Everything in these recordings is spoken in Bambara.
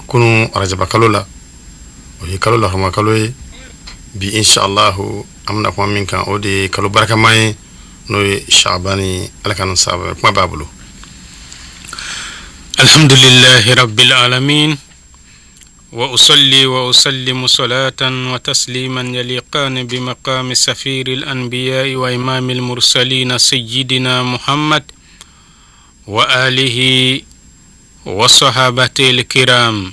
Kunun arajaba kalo la, o ye kalo lahɔrɔma kalo ye. Bi, inshallahu, an bɛna kuma min kan, o de ye kalo barikama ye, n'o ye Shabani. Ala ka saba kuma b'a bolo. Alhamdulillahi rabbil alamin wa usalli wa usallimu salatan wa tasliman yaliqani bi maqami safiri al-anbiya wa imam al-mursalin sayyidina Muhammad wa alihi wa sahabati al-kiram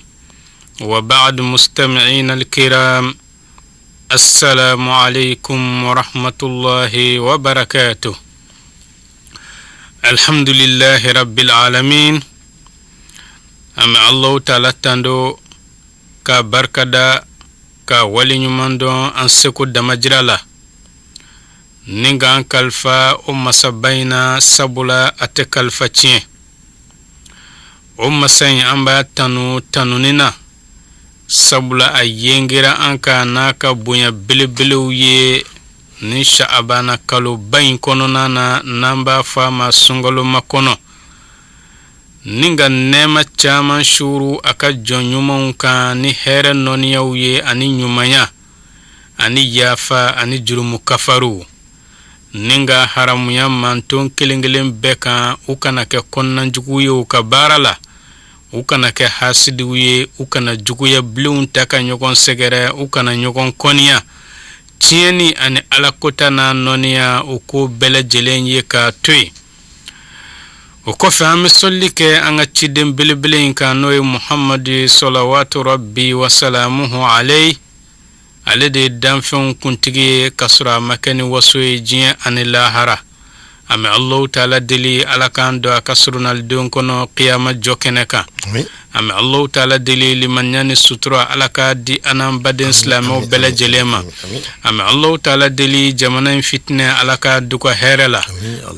wa ba'd. Mustami'in al-kiram, assalamu alaikum wa rahmatullahi wa barakatuh. Alhamdulillahi rabbil alamin. An bɛ Allahu Taala tando ka barikada ka waleɲuman dɔn an seko damajira la ni k'an kalifa o masaba in na, sabula a tɛ kalifa tiɲɛ. O masa in, an b'a tanu tanuni na, sabula a yengera an kan n'a ka bonya belebelew ye ni Sha'abana kaloba in kɔnɔna na, n'an b'a fɔ a ma sunkalo makɔnɔ, ni ka nɛɛma caman suuru a ka jɔn ɲumanw kan ni hɛrɛ nɔniyaw ye, ani ɲumanya, ani yafa, ani jurumu kafaruw, ni ka haramuya manton kelen kelen bɛɛ kan, u kana kɛ kɔnɔnajugu ye u ka baara la, u kana kɛ hasidiw ye, u kana juguya bilenw ta ka ɲɔgɔn sɛgɛrɛ, u kana ɲɔgɔn kɔniya tiɲɛni ani alakota n'a nɔniya, u ko bɛɛ lajɛlen ye k'a to yen. O kɔfɛ, an bɛ sɔli kɛ an ka ciden belebele in kan, n'o ye Muhamadu ye, salawatu rabbi wasalamuhu alayhi. Ale de ye danfɛnw kuntigi ye, ka sɔrɔ a ma kɛ ni waso ye diɲɛ ani lahara. An bɛ Alahu Taala deli, Ala k'an don a ka surunalidenw kɔnɔ kiyama jɔ kɛnɛ kan. An bɛ Alahu Taala deli, limaniya ni sutura, Ala k'a di an n'an baden silamɛw bɛɛ lajɛlen ma. An bɛ Alahu Taala deli, jamana in fitinɛ, Ala k'a duga hɛrɛ la.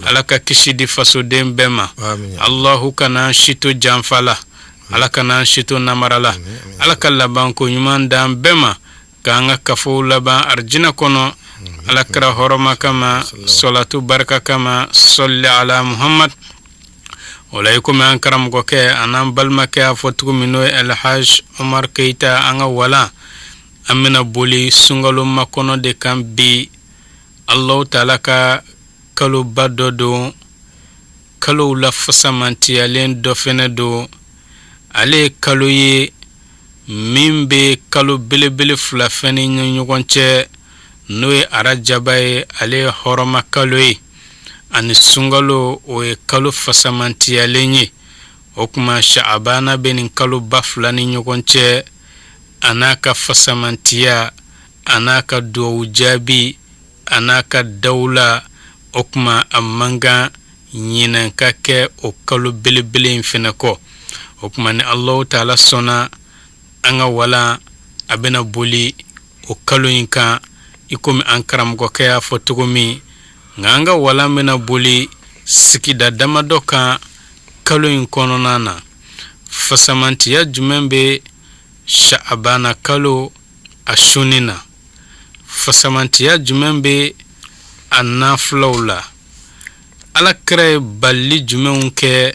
Ala ka kisi di fasoden bɛɛ ma. Alahu kana si to janfa la, Ala kana si to namara la. Ala ka labanko ɲuman d'an bɛɛ ma, k'an ka kafow laban arijinɛ kɔnɔ, Ala kira hɔrɔma kama, sɔlatu barika kama, sɔli ala Muhammad. O la, i komi an karamɔgɔkɛ an'an balimakɛ y'a fɔ cogo min, n'o ye Alhaj Omar Keyita, an ka walan, an bɛna boli sunkalo makɔnɔ de kan bi. Alahu Taala ka kaloba dɔ don, kalow la fasamantiyalen dɔ fɛnɛ don. Ale ye kalo ye min bɛ kalo belebele fila fɛnɛ ni ɲɔgɔn cɛ, n'o ye arajaba ye, ale ye hɔrɔma kalo ye, ani sunkalo, o ye kalo fasamantiyalen ye. O tuma, Sha'abana bɛ nin kaloba fila ni ɲɔgɔn cɛ, a n'a ka fasamantiya, a n'a ka duwawu jaabi, a n'a ka dawula. O tuma, a man kan ɲinɛ ka kɛ o kalo belebele in fɛnɛ kɔ. O tuma, ni Alahu Taala sɔnna, an ka walan a bɛna boli o kalo in kan, i komi an karamɔgɔkɛ y'a fɔ cogo min. Nka an ka walan bɛna boli sigida damadɔ kan kalo in kɔnɔna na. Fasamantiya jumɛn bɛ Sha'abana kalo a sunni na? Fasamantiya jumɛn bɛ a nafilaw la? Ala kira ye balili jumɛnw kɛ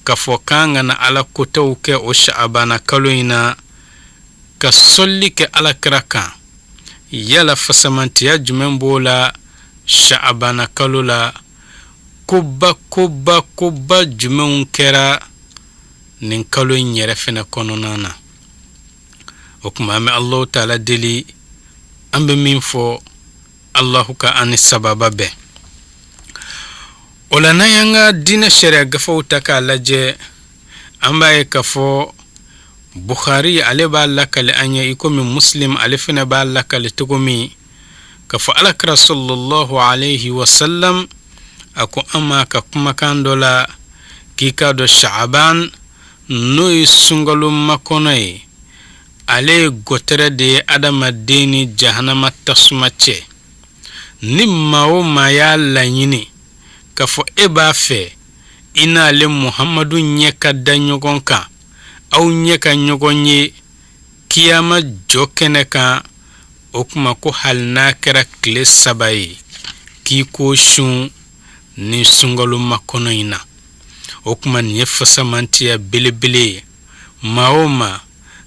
k'a fɔ k'an kana ala kotaw kɛ o Sha'abana kalo in na, ka sɔli kɛ ala kira kan? Yala fasamantiya jumɛn b'o la Sha'abana kalo la? Koba koba koba jumɛnw kɛra nin kalo in yɛrɛ fɛnɛ kɔnɔna na? O tuma, an bɛ Alahu Taala deli, an bɛ min fɔ, Alahu ka an ni sababa bɛn o la. N'an y'an ka diinɛ sariya gafew ta k'a lajɛ, an b'a ye k'a fɔ Bukhari, ale b'a lakali an ye, i komi Muslim, ale fɛnɛ b'a lakali cogo min, k'a fɔ ala kira sallallahu alayhi wa sallam a ko an ma ka kumakan dɔ la k'i k'a dɔn Sha'aban, n'o ye sunkalo makɔnɔ ye, ale ye gɔtɛrɛ de ye adamaden ni jahanama tasuma cɛ. Ni maa o maa y'a laɲini k'a fɔ e b'a fɛ i n'ale Muhamadu ɲɛ ka da ɲɔgɔn kan, aw ɲɛ ka ɲɔgɔn ye kiyama jɔ kɛnɛ kan, o tuma ko hali n'a kɛra tile 3 ye, k'i k'o sun ni sunkalo makɔnɔ in na. O tuma, nin ye fasamantiya belebele ye. Maa o maa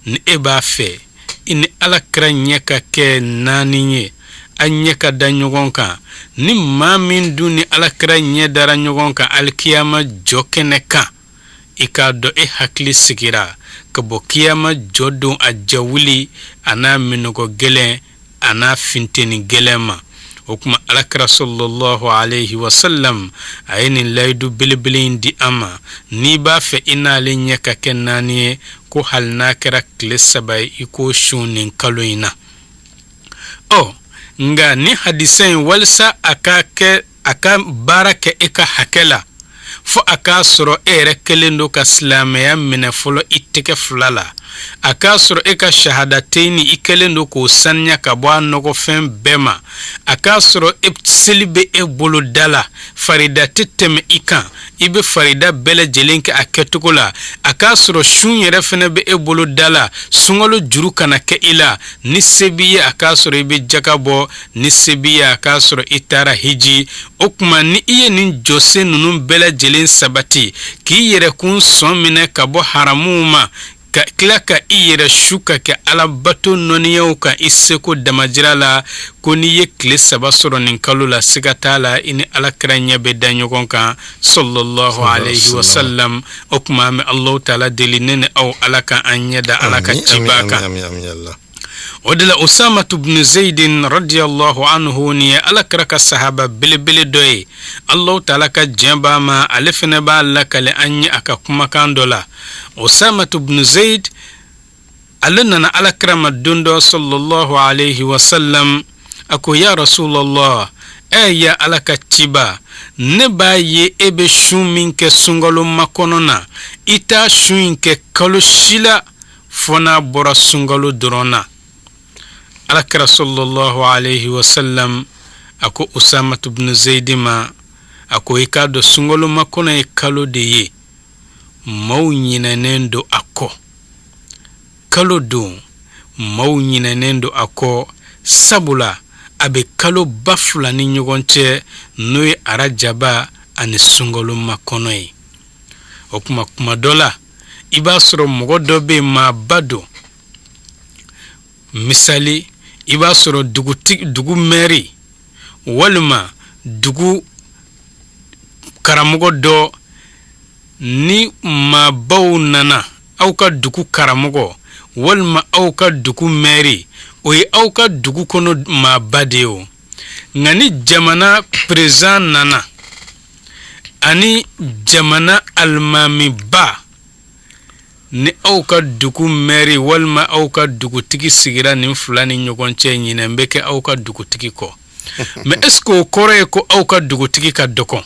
Ni e b'a fɛ i ni ala kira ɲɛ ka kɛ naani ye, a ɲɛ ka da ɲɔgɔn kan, ni maa min dun ni ala kira ɲɛ dara ɲɔgɔn kan alikiyama jɔ kɛnɛ kan, i k'a dɔn e hakili sigira ka bɔ kiyama jɔ don a jawuli a n'a minnɔgɔ gɛlɛn a n'a finteni gɛlɛn ma. O tuma alakira sallallahu alayhi wa sallam a ye nin layidu belebele in di an ma, n'i b'a fɛ i n'ale ɲɛ ka kɛ naani ye, ko hali n'a kɛra tile 3 ye, i k'o sun nin kalo in na. Ɔ nka ni hadisa in, walisa a ka kɛ a ka baara kɛ e ka hakɛ la, fo a k'a sɔrɔ e yɛrɛ kɛlen don ka silamɛya minɛ fɔlɔ i tɛgɛ fila la, a k'a sɔrɔ e ka shahadateyini i kɛlen don k'o saniya ka bɔ a nɔgɔfɛn bɛɛ ma, a k'a sɔrɔ e seli bɛ e bolo da la, farida tɛ tɛmɛ i kan, i bɛ farida bɛɛ lajɛlen kɛ a kɛcogo la, a k'a sɔrɔ sun yɛrɛ fɛnɛ bɛ e bolo da la, sunkalo juru kana kɛ i la, ni se b'i ye a k'a sɔrɔ i bɛ jaka bɔ, ni se b'i ye a k'a sɔrɔ i taara hiji. O tuma ni i ye nin jɔsen ninnu bɛɛ lajɛlen sabati k'i yɛrɛkun sɔn minɛ ka bɔ haramuw ma, ka tila ka i yɛrɛ su ka kɛ alabato nɔniyaw kan i seko damajira la, ko n'i ye tile 3 sɔrɔ nin kalo la, siga t'a la i ni alakira ɲɛ bɛ da ɲɔgɔn kan sallallahu alayhi wa sallam. O tuma an bɛ Alahu taala deli, ne ni aw, Ala ka an ɲɛ da Ala ka ciba kan. O de la Usamatu bnu Zeyidin radiyallahu anhu, nin ye ala kira ka sahaba belebele dɔ ye, Alahu taala ka diɲɛ b'a ma, ale fɛnɛ b'a lakale an ye a ka kumakan dɔ la. Usamatu bnu Zeyid, ale nana ala kira ma don dɔ sallallahu alayhi wa sallam, a ko ya rasulallah, ɛ ya ala ka ciba, ne b'a ye e bɛ sun min kɛ sunkalo makɔnɔ na, i t'a sun in kɛ kalo si la fo n'a bɔra sunkalo dɔrɔn na. Alakira sallallahu alayhi wa sallam a ko Usamatu bnu Zeyidi ma, a ko i k'a dɔn sunkalo makɔnɔ ye kalo de ye, maaw ɲinɛnen don a kɔ, kalo don maaw ɲinɛnen don a kɔ, sabula a bɛ kalo ba fila ni ɲɔgɔn cɛ, n'o ye arajaba ani sunkalo makɔnɔ ye. O tuma kuma dɔ la i b'a sɔrɔ mɔgɔ dɔ bɛ yen, maaba don, misali i b'a sɔrɔ dugutigi, dugu mɛri walima dugu karamɔgɔ dɔ, ni maabaw nana aw ka dugu karamɔgɔ walima aw ka dugu mɛri, o ye aw ka dugu kɔnɔ maaba de ye. O nka ni jamana président nana ani jamana alimamiba, ni aw ka dugu mɛri walima aw ka dugutigi sigira nin fila ni ɲɔgɔn cɛ, ɲinɛ bɛ kɛ aw ka dugutigi kɔ. Mais est ce que o kɔrɔ ye ko aw ka dugutigi ka dɔgɔn?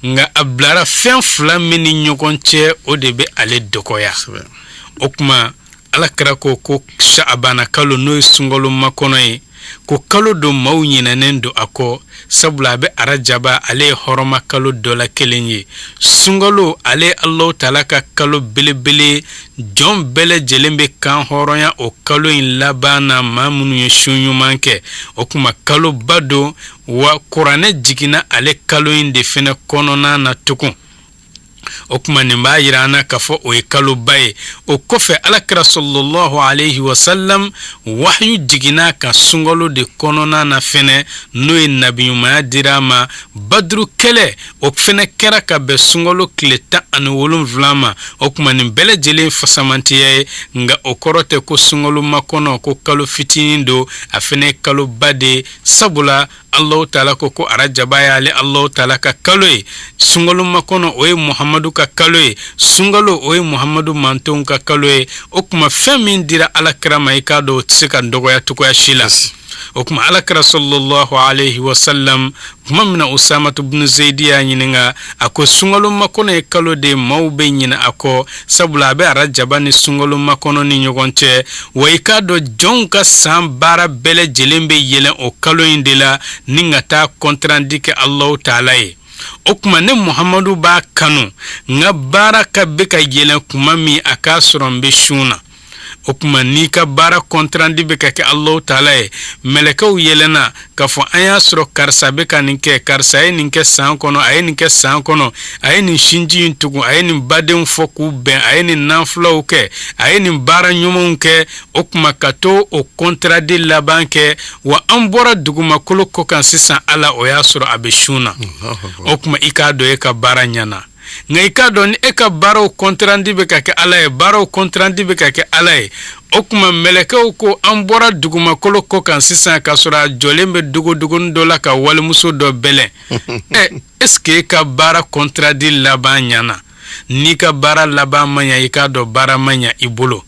Nka a bilara fɛn fila min ni ɲɔgɔn cɛ, o de bɛ ale dɔgɔya. O tuma ala kira ko ko sha'abana kalo, n'o ye sunkalo makɔnɔ ye, ko kalo don maaw ɲinɛnen don a kɔ, sabula a bɛ arajaba, ale ye hɔrɔma kalo dɔ la kelen ye. Sunkalo, ale ye Alahu taala ka kalo belebele, jɔn bɛɛ lajɛlen bɛ kan hɔrɔnya o kalo in laban na, maa minnu ye sun ɲuman kɛ. O tuma kaloba don, wa kuranɛ jiginna ale kalo in de fɛnɛ kɔnɔna na tugun. O tuma nin b'a yira an na k'a fɔ o ye kaloba ye. O kɔfɛ alakira sallallahu alayhi wa sallam, wahayu jiginna ka sunkalo de kɔnɔna na fɛnɛ, n'o ye nabiɲumanya dira a ma. Baduru kɛlɛ, o fɛnɛ kɛra ka bɛn sunkalo tile 17 ma. O tuma nin bɛɛ lajɛlen fasamantiya ye, nka o kɔrɔ tɛ ko sunkalo makɔnɔ ko kalo fitinin don, a fɛnɛ ye kaloba de ye, sabula Alahu taala ko ko arajaba y'ale Alahu taala ka kalo ye, sunkalo makɔnɔ o ye Muhamadu ka kalo ye, sunkalo o ye Muhamadu mantonw ka kalo ye. O tuma fɛn min dira ala kira ma, i k'a dɔn o tɛ se ka dɔgɔya cogoya si la. O tuma ala kira sallallahu alayhi wa sallam, tuma min na Usamatu bunu Zeyidi y'a ɲininka, a ko sunkalo makɔnɔ ye kalo de ye, maaw bɛ ɲinɛ a kɔ, sabula a bɛ arajaba ni sunkalo makɔnɔ ni ɲɔgɔn cɛ, wa i k'a dɔn jɔnw ka san baara bɛɛ lajɛlen bɛ yɛlɛn o kalo in de la ni ka taa compte rendu kɛ Alahu taala ye. O tuma ne Muhamadu b'a kanu n ka baara ka bɛ ka yɛlɛn kuma min, a k'a sɔrɔ n bɛ sun na. O tuma n'i ka baara kɔntarandi bɛ ka kɛ Alahu taala ye, mɛlɛkɛw yɛlɛnna k'a fɔ an y'a sɔrɔ karisa bɛ ka nin kɛ, karisa ye nin kɛ san kɔnɔ, a ye nin kɛ san kɔnɔ, a ye nin sinji in tugu, a ye nin badenw fɔ k'u bɛn, a ye nin nafilaw kɛ, a ye nin baara ɲumanw kɛ. O tuma ka to o kɔntarandi laban kɛ, wa an bɔra dugumakolo kɔ kan sisan Ala, o y'a sɔrɔ a bɛ sun na. O tuma i k'a dɔn e ka baara ɲɛna. Nka i k'a dɔn ni e ka baaraw kɔntarandi bɛ ka kɛ Ala ye, baaraw kɔntarandi bɛ ka kɛ Ala ye, o tuma mɛlɛkɛw ko an bɔra dugumakolo kɔ kan sisan k'a sɔrɔ a jɔlen bɛ dogodogonin dɔ la ka walimuso dɔ bɛlɛn. Ɛ, est ce que e ka baara kɔntarandi laban ɲɛna? N'i ka baara laban ma ɲa, i k'a dɔn baara ma ɲa i bolo.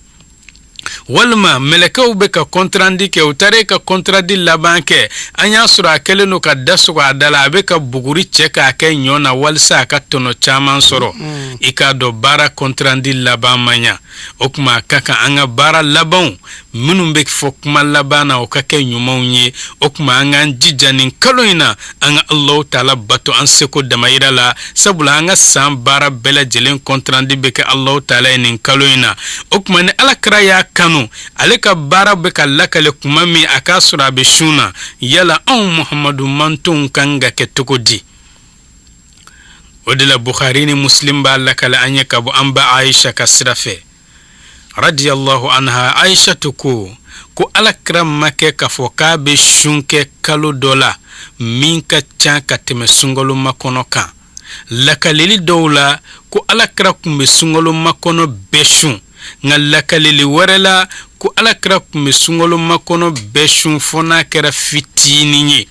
Walima mɛlɛkɛw bɛ ka kɔntarandi kɛ, u taara e ka kɔntarandi laban kɛ, an y'a sɔrɔ a kɛlen don ka da sɔgɔ a da la, a bɛ ka buguri cɛ k'a kɛ ɲɔ na walisa a ka tɔnɔ caman sɔrɔ. I k'a dɔn baara kɔntarandi laban ma ɲa. O tuma a ka kan an ka baara labanw minnu bɛ fɔ kuma laban na, o ka kɛ ɲumanw ye. O tuma an k'an jija nin kalo in na, an ka Alahu taala bato an seko damayira la, sabula an ka san baara bɛɛ lajɛlen kɔntarandi bɛ kɛ Alahu taala ye nin kalo in na. O tuma ni Ala kira y'a kanu, ale ka baara bɛ ka lakale kuma min a k'a sɔrɔ a bɛ sun na, yala anw Muhamadu mantonw kan ka kɛ cogo di? O de la Bukhari ni Muslim b'a lakale an ye ka bɔ an ba Aisha ka sira fɛ radiyallahu anha. Aishatu ko Ala kira ma kɛ k'a fɔ k'a bɛ sun kɛ kalo dɔ la min ka ca ka tɛmɛ sunkalo makɔnɔ kan. Lakaleli dɔw la ko Ala kira tun bɛ sunkalo makɔnɔ bɛɛ sun, nka lakaleli wɛrɛ la ko Ala kira tun bɛ sunkalo makɔnɔ bɛɛ sun fo n'a kɛra fitinin ye.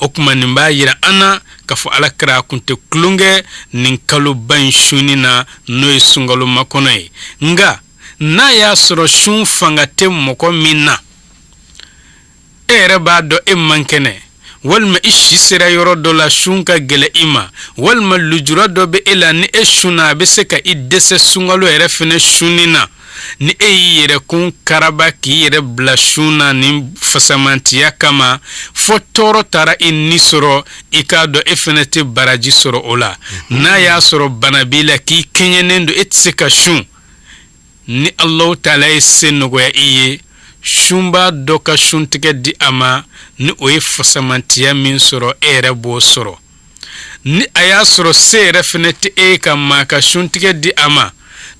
O tuma nin b'a yira an na k'a fɔ Ala kira kun tɛ tulonkɛ nin kaloba in sunni na, n'o ye sunkalo makɔnɔ ye. Nka n'a y'a sɔrɔ sun fanga tɛ mɔgɔ min na, e yɛrɛ b'a dɔn e man kɛnɛ, walima i si sera yɔrɔ dɔ la sun ka gɛlɛ i ma, walima lujura dɔ bɛ e la, ni e sunna a bɛ se ka i dɛsɛ sunkalo yɛrɛ fɛnɛ sunni na, ni e y'i yɛrɛ kun karaba k'i yɛrɛ bila sun na nin fasamantiya kama fo tɔɔrɔ taara i ni sɔrɔ, i k'a dɔn e fɛnɛ tɛ baraji sɔrɔ o la. N'a y'a sɔrɔ bana b'i la k'i kɛɲɛnen don, e tɛ se ka sun, ni Alahu taala ye se nɔgɔya i ye, sunbaa dɔ ka suntigɛ di a ma, ni o ye fasamantiya min sɔrɔ, e yɛrɛ b'o sɔrɔ. Ni a y'a sɔrɔ se yɛrɛ fɛnɛ tɛ e ye ka maa ka suntigɛ di a ma,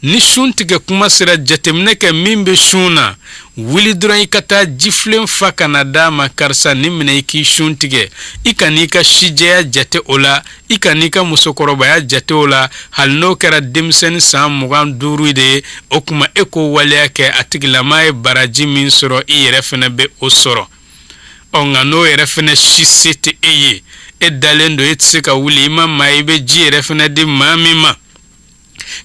ni suntigɛ kuma sera, jateminɛ kɛ min bɛ sun na, wuli dɔrɔn i ka taa jifilen fa ka na d'a ma, karisa nin minɛ i k'i sun tigɛ. I kan'i ka sijɛya jate o la, i kan'i ka musokɔrɔbaya jate o la, hali n'o kɛra denmisɛnnin san 25 de ye. O tuma e k'o waleya kɛ, a tigilama ye baraji min sɔrɔ, i yɛrɛ fɛnɛ bɛ o sɔrɔ. Ɔ, nka n'o yɛrɛ fɛnɛ si se tɛ e ye, e dalen don, e tɛ se ka wuli, i ma maa i bɛ ji yɛrɛ fɛnɛ di maa min ma,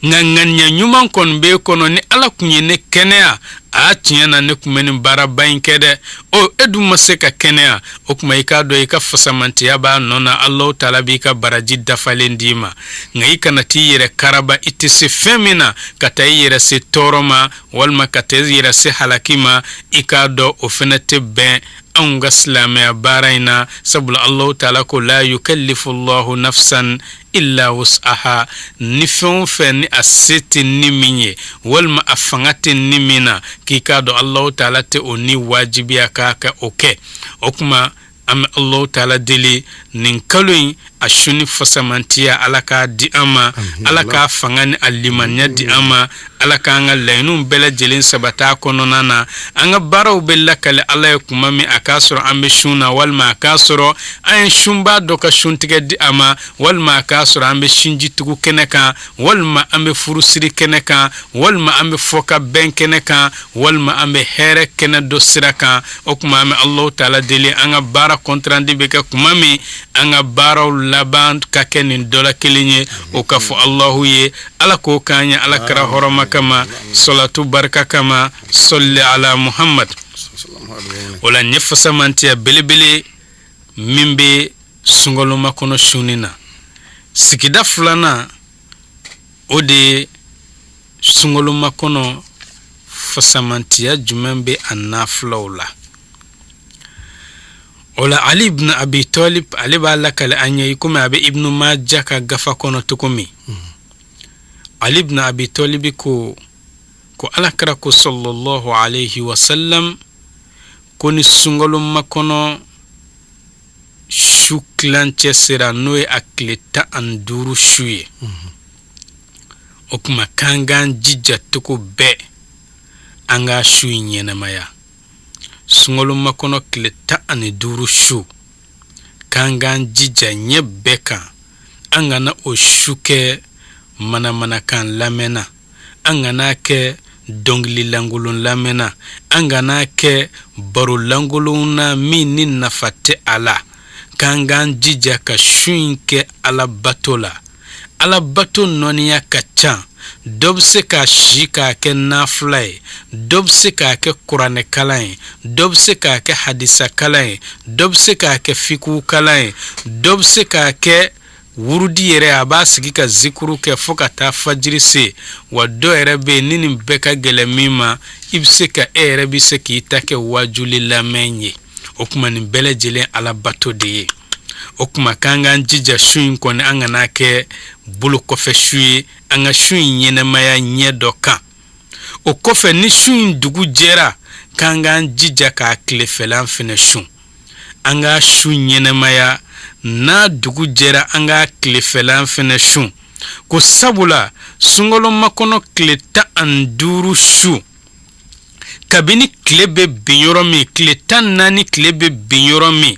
nka ŋaniya ɲuman kɔni b'e kɔnɔ, ni Ala kun ye ne kɛnɛya, a tiɲɛ na ne kun bɛ nin baaraba in kɛ dɛ. Ɔ, e dun ma se ka kɛnɛya, o tuma i k'a dɔn i ka fasamantiya b'a nɔ na, Alahu taala b'i ka baraji dafalen d'i ma. Nka i kana t'i yɛrɛ karaba i tɛ se fɛn min na, ka taa i yɛrɛ se tɔɔrɔ ma walima ka taa i yɛrɛ se halaki ma, i k'a dɔn o fɛnɛ tɛ bɛn anw ka silamɛya baara in na, sabula Alahu taala ko la yukallifu llahu nafsan illa wus'aha. Ni fɛn o fɛn ni a se tɛ ni min ye walima a fanga tɛ ni min na, k'i k'a dɔn Alahu taala tɛ o ni wajibiya k'a ka o kɛ. O tuma an bɛ Alahu taala deli nin kalo in a sunni fasamantiya, Ala k'a di an ma, Ala k'a fanga ni a limaniya di an ma, Ala k'an ka laɲiniw bɛɛ lajɛlen sabati a kɔnɔna na. An ka baaraw bɛ lakale Ala ye kuma min, a k'a sɔrɔ an bɛ sun na, walima a k'a sɔrɔ an ye sunbaa dɔ ka suntigɛ di a ma, walima a k'a sɔrɔ an bɛ sinjitugu kɛnɛ kan, walima an bɛ furusiri kɛnɛ kan, walima an bɛ fɔkabɛn kɛnɛ kan, walima an bɛ hɛrɛ kɛnɛ dɔ sira kan. O tuma an bɛ Alahu taala deli, an ka baara kɔntarandi bɛ kɛ kuma min, an ka baaraw laban ka kɛ nin dɔ la kelen ye, o ka fɔ Alahu ye. Ala k'o k'an ye Ala kira hɔrɔma kama, sɔlatu barika kama, sɔli ala Muhamad. O la nin ye fasamantiya belebele min bɛ sunkalo makɔnɔ sunni na. Sigida filanan, o de ye sunkalo makɔnɔ fasamantiya jumɛn bɛ a nafilaw la. O la Ali ibn Abi Talib, ale b'a lakale an ye komi a bɛ Ibnu Maja ka gafa kɔnɔ cogo min. Ali ibn Abi Talib ko Ko Ala kira ko sallallahu alayhi wa sallam ko ni sunkalo makɔnɔ su tilancɛ sera, n'o ye a tile 15 su ye, o tuma k'an k'an jija cogo bɛɛ an ka su in ɲɛnamaya. Sunkalo makɔnɔ tile 15 su, k'an k'an jija ɲɛ bɛɛ kan, an kana o su kɛ manamanakan lamɛnna, an kana kɛ dɔnkili lankolon lamɛnna, an kana kɛ baro lankolon na min ni nafa tɛ a la. K'an k'an jija ka su in kɛ alabato la. Alabato nɔniya ka ca. Dɔ bɛ se k'a si k'a kɛ nafila ye, dɔ bɛ se k'a kɛ kuranɛkalan ye, dɔ bɛ se k'a kɛ hadisakalan ye, dɔ bɛ se k'a kɛ fikukalan ye, dɔ bɛ se k'a kɛ wurudi yɛrɛ, a b'a sigi ka zikuru kɛ fo ka taa fajiri se. Wa dɔ yɛrɛ bɛ yen, ni nin bɛɛ ka gɛlɛn min ma, i bɛ se ka e yɛrɛ bɛ se k'i ta kɛ wajuli lamɛn ye. O tuma nin bɛɛ lajɛlen alabato de ye. O tuma k'an k'an jija su in kɔni, an kana kɛ bolo kɔfɛ su ye, an ka su in ɲɛnamaya ɲɛ dɔ kan. O kɔfɛ, ni su in dugu jɛra, k'an k'an jija k'a tilefɛlan fɛnɛ sun. An k'a su ɲɛnamaya, n'a dugu jɛra, an k'a tilefɛlan fɛnɛ sun. Ko sabula sunkalo makɔnɔ tile 15 su, kabini tile bɛ bin yɔrɔ min, tile 14 tile bɛ bin yɔrɔ min,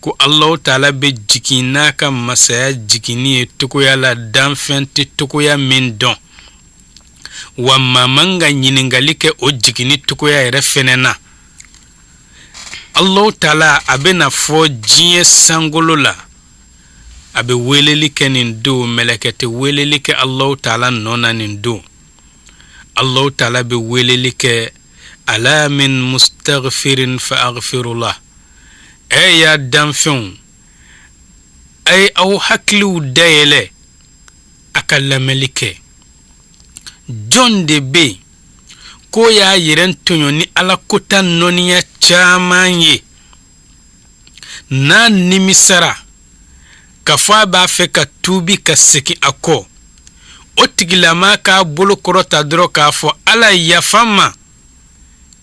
ko Alahu taala bɛ jigin n'a ka masaya jiginni ye togoya la danfɛn tɛ togoya min dɔn, wa maa man ka ɲininkali kɛ o jiginni togoya yɛrɛ fɛnɛ na. Alahu taala a bɛna fɔ diɲɛ sankolo la, a bɛ weleli kɛ nin don, mɛlɛkɛ tɛ weleli kɛ Alahu taala nɔ na nin don. Alahu taala bɛ weleli kɛ ala min mustaghfirin fa aghfirullah. E y'a danfɛnw, a ye aw hakiliw dayɛlɛ a ka lamɛnli kɛ. Jɔn de bɛ yen k'o y'a yɛrɛ tɔɲɔ ni ala kota nɔniya caman ye, n'a nimisara k'a fɔ a b'a fɛ ka tuubi ka segin a kɔ, o tigilama k'a bolo kɔrɔta dɔrɔn k'a fɔ ala yafa n ma,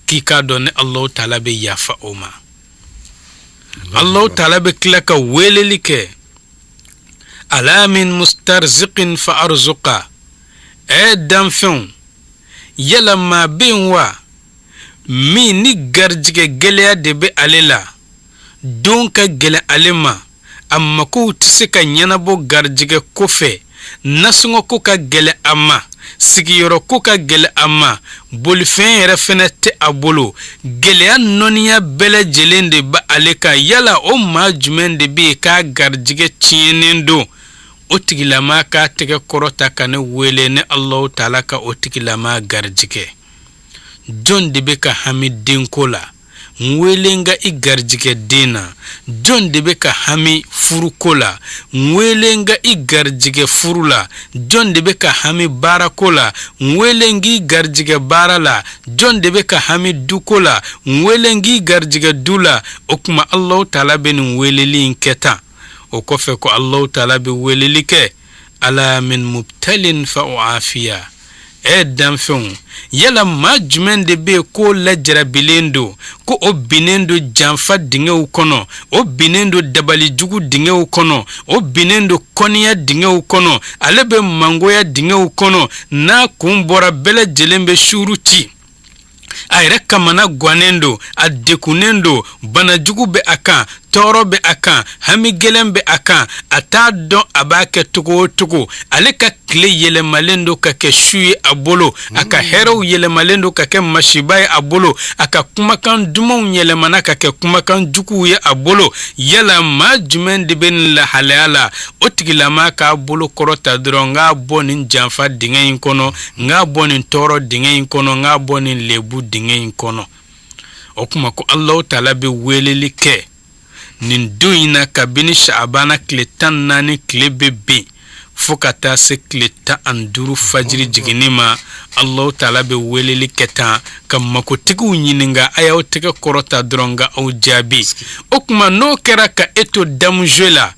k'i k'a dɔn ni Alahu taala bɛ yafa o ma. Alahu taala bɛ tila ka weleli kɛ ala min mustarziqin fa arzuqa. Ɛ danfɛnw, yala maa bɛ yen wa min ni garijɛgɛ gɛlɛya de bɛ ale la, don ka gɛlɛn ale ma, a makow tɛ se ka ɲɛnabɔ garijɛgɛ ko fɛ, nasɔngɔ ko ka gɛlɛn a ma, sigiyɔrɔ ko ka gɛlɛn a ma, bolifɛn yɛrɛ fɛnɛ tɛ a bolo, gɛlɛya nɔniya bɛɛ lajɛlen de bɛ ale kan, yala o maa jumɛn de bɛ yen k'a garijɛgɛ tiɲɛnen don? O tigilama k'a tɛgɛ kɔrɔta ka ne wele, ne Alahu taala ka o tigilama garijɛgɛ. Jɔn de bɛ ka hami denko la? N wele n ka i garijɛgɛ den na. Jɔn de bɛ ka hami furuko la? N wele n ka i garijɛgɛ furu la. Jɔn de bɛ ka hami baarako la? N wele n k'i garijɛgɛ baara la. Jɔn de bɛ ka hami duko la? N wele n k'i garijɛgɛ du la. O tuma Alahu taala bɛ nin weleli in kɛ tan. O kɔfɛ ko Alahu taala bɛ weleli kɛ ala min mubtalin fa uafiya. Ɛ danfɛnw, yala maa jumɛn de bɛ yen k'o lajarabilen don, ko o binnen don janfa dingɛw kɔnɔ, o binnen don dabalijugu dingɛw kɔnɔ, o binnen don kɔniya dingɛw kɔnɔ, ale bɛ mangoya dingɛw kɔnɔ, n'a kun bɔra bɛɛ lajɛlen bɛ suuru ci, a yɛrɛ kamana gannen don, a degunnen don, banajugu bɛ a kan, tɔɔrɔ bɛ a kan, hami gɛlɛn bɛ a kan, a t'a dɔn a b'a kɛ cogo o cogo, ale ka tile yɛlɛmalen don ka kɛ su ye a bolo, a ka hɛrɛw yɛlɛmalen don ka kɛ masiba ye a bolo, a ka kumakan dumanw yɛlɛmana ka kɛ kumakan juguw ye a bolo. Yala maa jumɛn de bɛ nin lahalaya la? O tigilama k'a bolo kɔrɔta dɔrɔn, n k'a bɔ nin janfa dingɛ in kɔnɔ, n k'a bɔ nin tɔɔrɔ dingɛ in kɔnɔ, n k'a bɔ nin lebu dingɛ in kɔnɔ. O tuma ko Alahu taala bɛ weleli kɛ nin don in na kabini saabana tile 14 tile bɛ bin fo ka taa se tile 15 fajiri jiginni ma. Alahu taala bɛ weleli kɛ tan ka makotigiw ɲininka, a y'aw tɛgɛ kɔrɔta dɔrɔn n ka aw jaabi. O tuma n'o kɛra ka e to damuze la,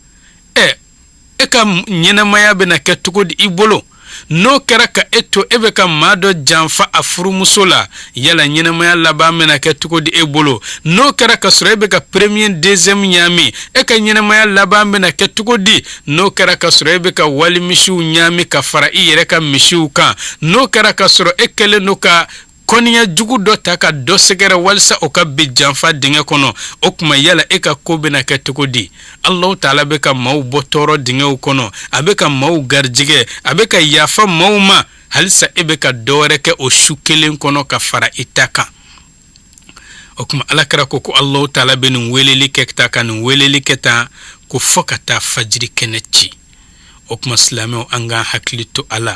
e ka ɲɛnamaya bɛna kɛ cogo di i bolo? N'o kɛra ka e to e bɛ ka maa dɔ janfa a furumuso la, yala ɲɛnamaya laban bɛna kɛ cogo di e bolo? N'o kɛra ka sɔrɔ e bɛ ka premier deuxième ɲaami, e ka ɲɛnamaya laban bɛna kɛ cogo di? N'o kɛra ka sɔrɔ e bɛ ka walimisiw ɲaami ka fara i yɛrɛ ka misiw kan, n'o kɛra ka sɔrɔ e kɛlen don ka kɔniya jugu dɔ ta ka dɔ sɛgɛrɛ walisa o ka bin janfa dingɛ kɔnɔ, o tuma yala e ka ko bɛna kɛ cogo di? Alahu taala bɛ ka maaw bɔ tɔɔrɔ dingɛw kɔnɔ, a bɛ ka maaw garijɛgɛ, a bɛ ka yafa maaw ma, halisa e bɛ ka dɔ wɛrɛ kɛ o su kelen kɔnɔ ka fara i ta kan. O tuma alakira ko ko Alahu taala bɛ nin weleli kɛ tan ka nin weleli kɛ tan ko fo ka taa fajiri kɛnɛ ci. O tuma silamɛw, an k'an hakili to a la,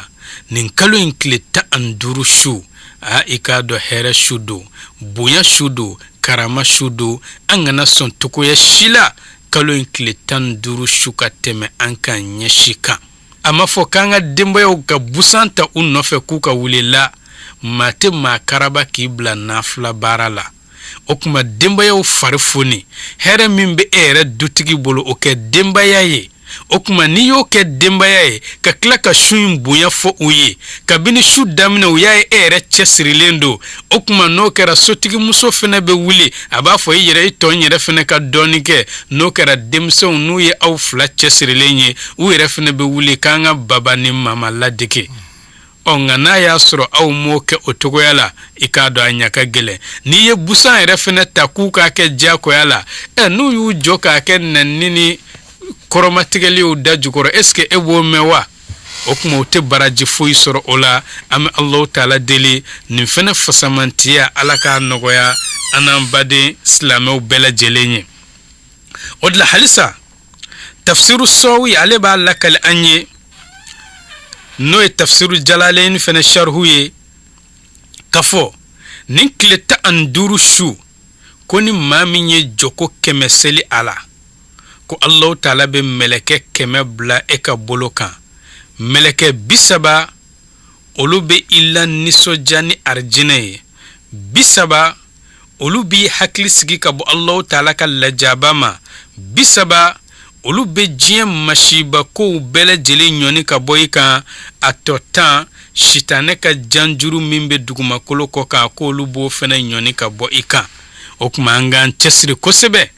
nin kalo in tile 15 su, a i k'a dɔn hɛrɛ su don, bonya su don, karama su don. An kana sɔn cogoya si la kalo in tile 15 su ka tɛmɛ an kan ɲɛ si kan. A ma fɔ k'an ka denbayaw ka busan ta u nɔfɛ k'u ka wuli la, maa tɛ maa karaba k'i bila nafila baara la. O tuma denbayaw fari foni, hɛrɛ min bɛ e yɛrɛ dutigi bolo, o kɛ denbaya ye. O tuma n'i y'o kɛ denbaya ye ka tila ka su in bonya fɔ u ye, kabini su daminɛ u y'a ye e yɛrɛ cɛsirilen don. O tuma n'o kɛra, sotigimuso fana bɛ wuli, a b'a fɔ i yɛrɛ, i tɔ n yɛrɛ fana ka dɔɔnin kɛ. N'o kɛra, denmisɛnw n'u ye aw fila cɛsirilen ye, u yɛrɛ fana bɛ wuli k'an ka baba ni mama ladege. Ɔ nka n'a y'a sɔrɔ aw m'o kɛ o cogoya la, i k'a dɔn a ɲa ka gɛlɛn. N'i ye busan yɛrɛ fana ta k'u k'a kɛ diyagoya la, ɛ n'u y'u jɔ k'a kɛ nɛnini ni kɔrɔmatigɛliw da jukɔrɔ, est ce que e b'o mɛn wa? O tuma u tɛ baraji foyi sɔrɔ o la. An bɛ Alahu taala deli nin fana fasamantiya, Ala k'a nɔgɔya an n'an baden silamɛw bɛɛ lajɛlen ye. O de la halisa tafsiru sɔwi ale b'a lakali an ye, n'o ye tafsiru jalalaini fana sarihu ye, k'a fɔ nin tile 15 su, ko ni maa min ye jɔko 100 seli a la, ko Alahu taala bɛ mɛlɛkɛ 100 bila e ka bolo kan. Mɛlɛkɛ 30 olu bɛ i la nisɔndiya ni arijinɛ ye, 30 olu b'i hakili sigi ka bɔ Alahu taala ka lajaba ma, 30 olu bɛ diɲɛ masiba kow bɛɛ lajɛlen ɲɔni ka bɔ i kan, a tɔ 10 sitanɛ ka janjuru min bɛ dugumakolo kɔ kan, k'olu b'o fana ɲɔni ka bɔ i kan. O tuma an k'an cɛsiri kosɛbɛ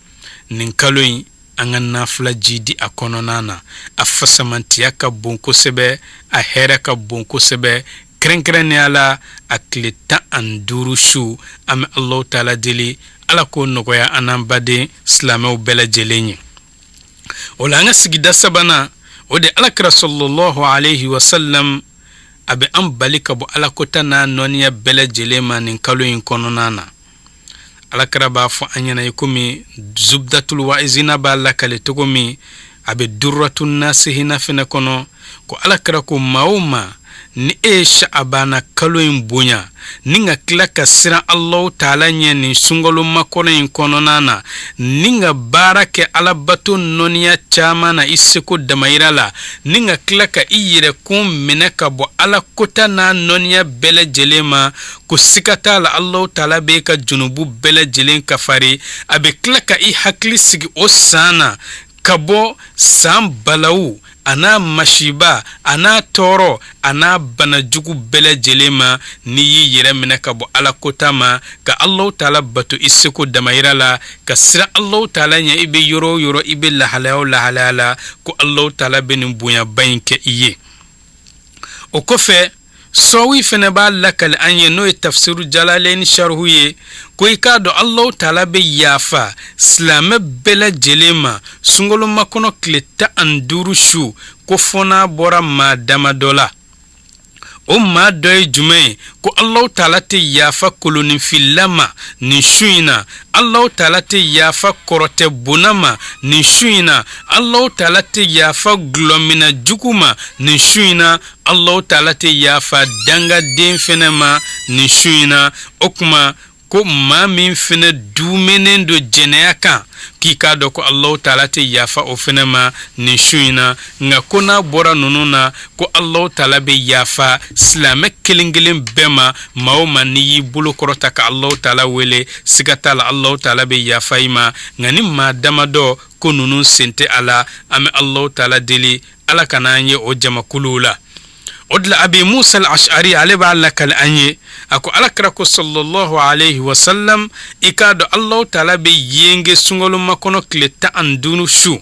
nin kalo in, an ka nafila jidi a kɔnɔna na. A fasamantiya ka bon kosɛbɛ, a hɛrɛ ka bon kosɛbɛ, kɛrɛnkɛrɛnnenya la a tile 15 su. An bɛ Alahu taala deli, Ala k'o nɔgɔya an n'an baden silamɛw bɛɛ lajɛlen ye. O la an ka sigida sabanan, o de alakira sallallahu alayhi wa sallam a bɛ an bali ka bɔ alakota n'a nɔniya bɛɛ lajɛlen ma nin kalo in kɔnɔna na. Alakira b'a fɔ an ɲɛna i komi zubdatul waizina b'a lakale cogo min, a bɛ duratu nasihina fɛnɛ kɔnɔ, ko alakira ko maa o maa ni e ye sha'abana kalo in bonya ni ka tila ka siran Alahu taala ɲɛ nin sunkalo makɔnɔ in kɔnɔna na, ni ka baara kɛ alabato nɔniya caman na i seko damayira la, ni ka tila ka i yɛrɛkun minɛ ka bɔ ala kota n'a nɔniya bɛɛ lajɛlen ma, ko siga t'a la Alahu taala b'e ka junubu bɛɛ lajɛlen kafari. A bɛ tila ka i hakili sigi o san na ka bɔ san balawu a n'a masiba a n'a tɔɔrɔ a n'a bana jugu bɛɛ lajɛlen ma, n'i y'i yɛrɛ minɛ ka bɔ ala kota ma, ka Alahu taala bato i seko damayira la, ka siran Alahu taala ɲɛ i bɛ yɔrɔ o yɔrɔ, i bɛ lahalaya o lahalaya la, ko Alahu taala bɛ nin bonyaba in kɛ i ye. O kɔfɛ sɔwi fɛnɛ b'a lakali an ye, n'o ye tafsiru jalalaini sarihu ye, ko i k'a dɔn Alahu taala bɛ yafa silamɛ bɛɛ lajɛlen ma sunkalo makɔnɔ tile 15 su, ko fɔ n'a bɔra maa damadɔ la. O maa dɔ ye jumɛn ye? Ko Alahu taala tɛ yafa koloninfilila ma nin su in na, Alahu taala tɛ yafa kɔrɔtɛ bonna ma nin su in na, Alahu taala tɛ yafa gulɔminna jugu ma nin su in na, Alahu taala tɛ yafa dangaden fɛnɛ ma nin su in na. O tuma ko maa min fɛnɛ duumɛnen don jɛnɛya kan, k'i k'a dɔn ko Alahu taala tɛ yafa o fɛnɛ ma nin su in na. Nka ko n'a bɔra ninnu na, ko Alahu taala bɛ yafa silamɛ kelen kelen bɛɛ ma. Maa o maa n'i y'i bolo kɔrɔta ka Alahu taala wele, siga t'a la Alahu taala bɛ yafa i ma. Nka ni maa damadɔ ko ninnu sen tɛ a la, an bɛ Alahu taala deli Ala kana an ye o jamakuluw la. O de la Abi Musa al-Ash'ari ale b'a lakali an ye, a ko ala kira ko sallallahu alayhi wa sallam, i k'a dɔn Alahu taala bɛ yenge sunkalo makɔnɔ tile 15 su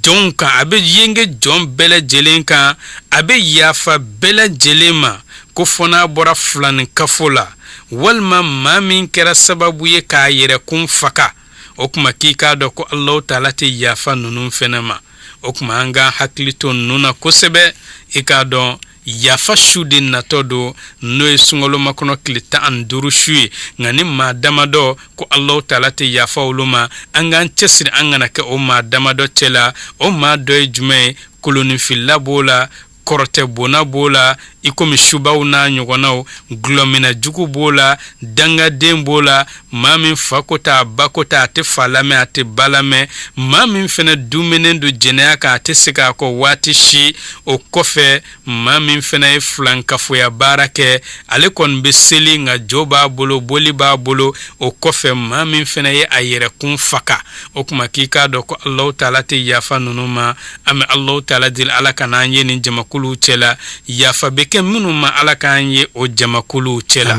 jɔnw kan, a bɛ yenge jɔn bɛɛ lajɛlen kan, a bɛ yafa bɛɛ lajɛlen ma, ko fo n'a bɔra filanin kafo la walima maa min kɛra sababu ye k'a yɛrɛkun faga. O tuma k'i k'a dɔn ko Alahu taala tɛ yafa ninnu fɛnɛ ma. O tuma an k'an hakili to ninnu na kosɛbɛ. I k'a dɔn yafa su de natɔ don, n'o ye sunkalo makɔnɔ tile 15 su ye. Nka ni maa damadɔ ko Alahu taala tɛ yafa olu ma, an k'an cɛsiri an kana kɛ o maa damadɔ cɛ la. O maa dɔ ye jumɛn ye? Kolonninfilila b'o la, kɔrɔtɛ bonna b'o la, i komi subaw n'a ɲɔgɔnnaw, gulɔminna jugu b'o la, dangaden b'o la, maa min fa ko ta ba ko ta, a tɛ fa lamɛn, a tɛ ba lamɛn, maa min fɛnɛ duminen don jɛnɛya kan, a tɛ segin a kɔ waati si. O kɔfɛ, maa min fɛnɛ ye filankafoya baara kɛ, ale kɔni bɛ seli nka jo b'a bolo, boli b'a bolo. O kɔfɛ, maa min fɛnɛ ye a yɛrɛkun faga, o tuma k'i k'a dɔn ko Alahu taala tɛ yafa ninnu ma. An bɛ Alahu taala deli, Ala kana an ye nin jamakuluw cɛla. Yafa bɛ kɛ minnu ma, Ala k'an ye o jamakuluw cɛla.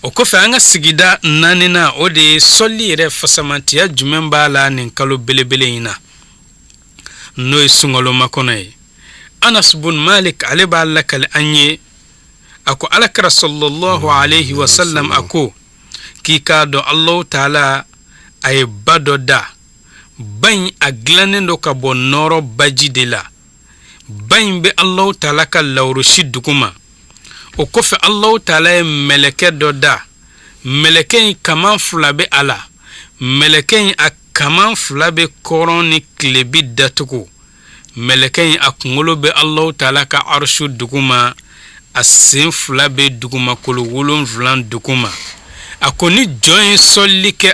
O kɔfɛ, an ka sigida naaninan, o de ye sɔli yɛrɛ fasamantiya jumɛn b'a la nin kalo belebele in na, n'o ye sunkalo makɔnɔ ye. Anas bun Malik ale b'a lakali an ye, a ko ala kira sallallahu alayhi wa sallam a ko k'i k'a dɔn Alahu taala a ye ba dɔ da. Ba in a dilannen don ka bɔ nɔɔrɔ baji de la. Ba in bɛ Alahu taala ka lawurusi duguma. O kɔfɛ, Alahu taala ye mɛlɛkɛ dɔ da. Mɛlɛkɛ in kaman fila bɛ a la. Mɛlɛkɛ in a kaman fila bɛ kɔrɔn ni tilebi datugu. Mɛlɛkɛ in a kunkolo bɛ Alahu taala ka arusu duguma, a sen fila bɛ dugumakolo 7 duguma. A ko ni jɔn ye sɔli kɛ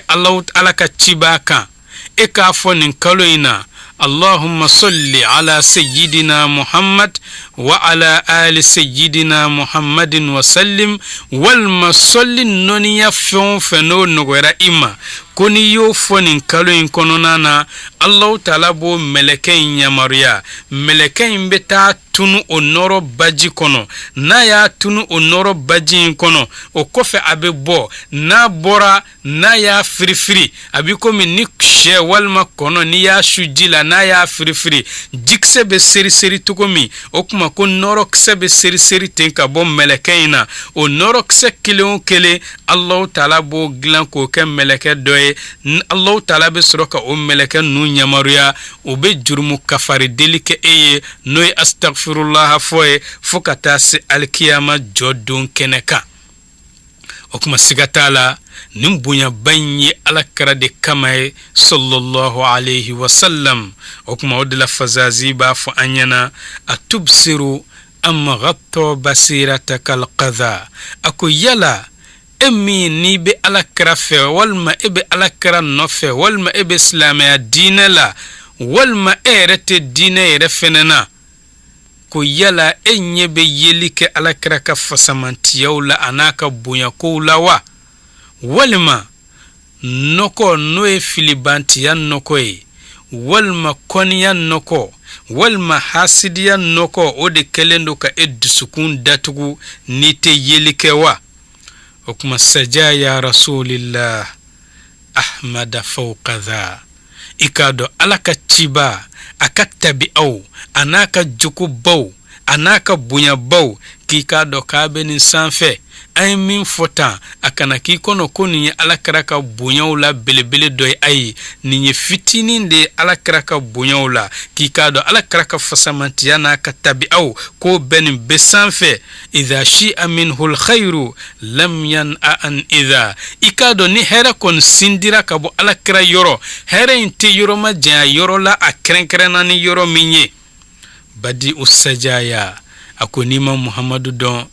Ala ka cibaa kan, e k'a fɔ nin kalo in na: Allahumma salli ala sayyidina Muhammad wa ala ali sayyidina Muhammadin wa sallim, walima sɔli nɔniya fɛn o fɛn n'o nɔgɔyara i ma, ko n'i y'o fɔ nin kalo in kɔnɔna na, Alahu taala b'o mɛlɛkɛ in yamaruya. Mɛlɛkɛ in bɛ taa tunu o nɔɔrɔ baji kɔnɔ. N'a y'a tunu o nɔɔrɔ baji in kɔnɔ, o kɔfɛ a bɛ bɔ. N'a bɔra, n'a y'a firifiri, a b'i komi ni sɛ walima kɔnɔ, n'i y'a su ji la, n'a y'a firifiri, jikisɛ bɛ seri seri cogo min, o tuma ko nɔɔrɔkisɛ bɛ seri seri ten ka bɔ mɛlɛkɛ in na. O nɔɔrɔkisɛ kelen o kelen, Alahu taala b'o dilan k'o kɛ mɛlɛkɛ dɔ ye. Alahu taala bɛ sɔrɔ ka o mɛlɛkɛ ninnu yamaruya, u bɛ jurumu kafari deli kɛ e ye, n'o ye astagfirulaha fɔ ye, fo ka taa se alikiyama jɔ don kɛnɛ kan. O tuma siga t'a la, nin bonyaba in ye ala kira de kama ye sallallahu alayhi wa sallam. O tuma o de la Fazazi b'a fɔ an ɲɛna: atubsiru am ghatta basirataka alqadha. A ko yala e min n'i bɛ ala kira fɛ, walima e bɛ ala kira nɔfɛ, walima e bɛ silamɛya diinɛ la, walima e yɛrɛ tɛ diinɛ yɛrɛ fɛnɛ na, ko yala e ɲɛ bɛ yeli kɛ ala kira ka fasamantiyaw la a n'a ka bonyakow la wa? Walima nɔgɔ, n'o ye filibantiya nɔgɔ ye, walima kɔniya nɔgɔ, walima hasidiya nɔgɔ, o de kɛlen don ka e dusukun datugu n'i tɛ yeli kɛ wa? O tuma sajaya rasulillah ahmada fawqa dha. I k'a dɔn ala ka ciba, a ka tabi'aw, a n'a ka jogobaw, a n'a ka bonyabaw, k'i k'a dɔn k'a bɛ nin sanfɛ. An ye min fɔ tan, a kana k'i kɔnɔ ko nin ye ala kira ka bonyaw la belebele dɔ ye. Ayi, nin ye fitinin de ye ala kira ka bonyaw la. K'i k'a dɔn ala kira ka fasamantiya n'a ka tabi'aw, k'o bɛ nin bɛɛ sanfɛ. Idha shi'a minhu alkhairu lam yan'a an idha. I k'a dɔn ni hɛrɛ kɔni sindira ka bɔ ala kira yɔrɔ, hɛrɛ in tɛ yɔrɔ ma janya yɔrɔ la a kɛrɛnkɛrɛnna ni yɔrɔ min ye. Badi usajaya a ko n'i ma Muhamadu dɔn,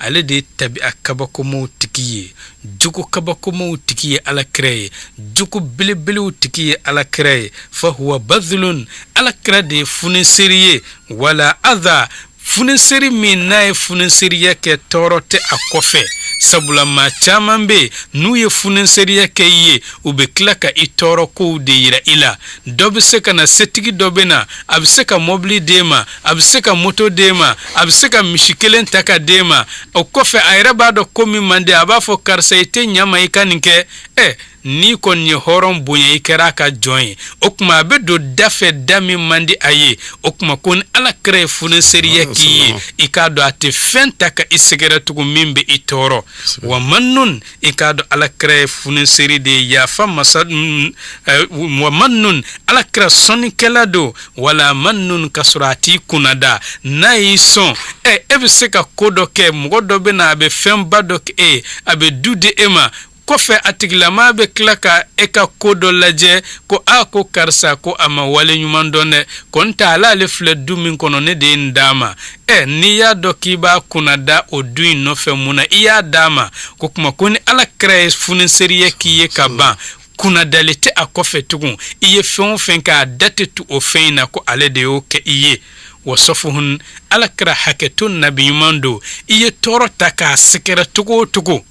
ale de ye tabi'a kabakomaw tigi ye, jogo kabakomaw tigi ye ala kira ye, jogo belebelew tigi ye ala kira ye. Fa huwa badhulun, ala kira de ye funiseri ye, wala adha, funiseri min n'a ye funiseriya kɛ, tɔɔrɔ tɛ a kɔfɛ. Sabula maa caman bɛ yen, n'u ye funeseriya kɛ i ye, u bɛ tila ka i tɔɔrɔ kow de yira i la. Dɔ bɛ se ka na, setigi dɔ bɛ na, a bɛ se ka mɔbili d'e ma, a bɛ se ka moto d'e ma, a bɛ se ka misi kelen ta ka d'e ma. O kɔfɛ, a yɛrɛ b'a dɔn ko min man di, a b'a fɔ: "Karisa, i tɛ ɲa ma, i ka nin kɛ." Ɛ, n'i kɔni ye hɔrɔn bonya, i kɛra a ka jɔn ye. O tuma a bɛ don da fɛ, da min man di a ye. O tuma ko ni Ala kira ye funeseriya k'i ye, i k'a dɔn a tɛ fɛn ta ka i sɛgɛrɛ tugun min bɛ i tɔɔrɔ. Wa mannun, i k'a dɔn Ala kira ye funeseri de ye, yafa masa. Wa mannun, Ala kira sɔnnikɛla don. Wala mannun, ka sɔrɔ a t'i kunnada. N'a y'i sɔn, ɛ, e bɛ se ka ko dɔ kɛ, mɔgɔ dɔ bɛ na, a bɛ fɛnba dɔ kɛ e ye, a bɛ du di e ma. Kɔfɛ, a tigilama bɛ tila ka e ka ko dɔ lajɛ ko a ko karisa ko a ma wale ɲuman dɔn dɛ, ko n ta ale filɛ du min kɔnɔ, ne de ye nin d'a ma. Ɛ, n'i y'a dɔn k'i b'a kunna da o du in nɔfɛ, mun na i y'a d'a ma? Ko kuma ko ni Ala kira ye funeseriya k'i ye ka ban, kunnadali tɛ a kɔfɛ tugun. I ye fɛn o fɛn kɛ, a da tɛ tu o fɛn in na ko ale de y'o kɛ i ye. Wa sɔfuhun, Ala kira hakɛto nabi ɲuman don. I ye tɔɔrɔ ta k'a sɛgɛrɛ cogo o cogo,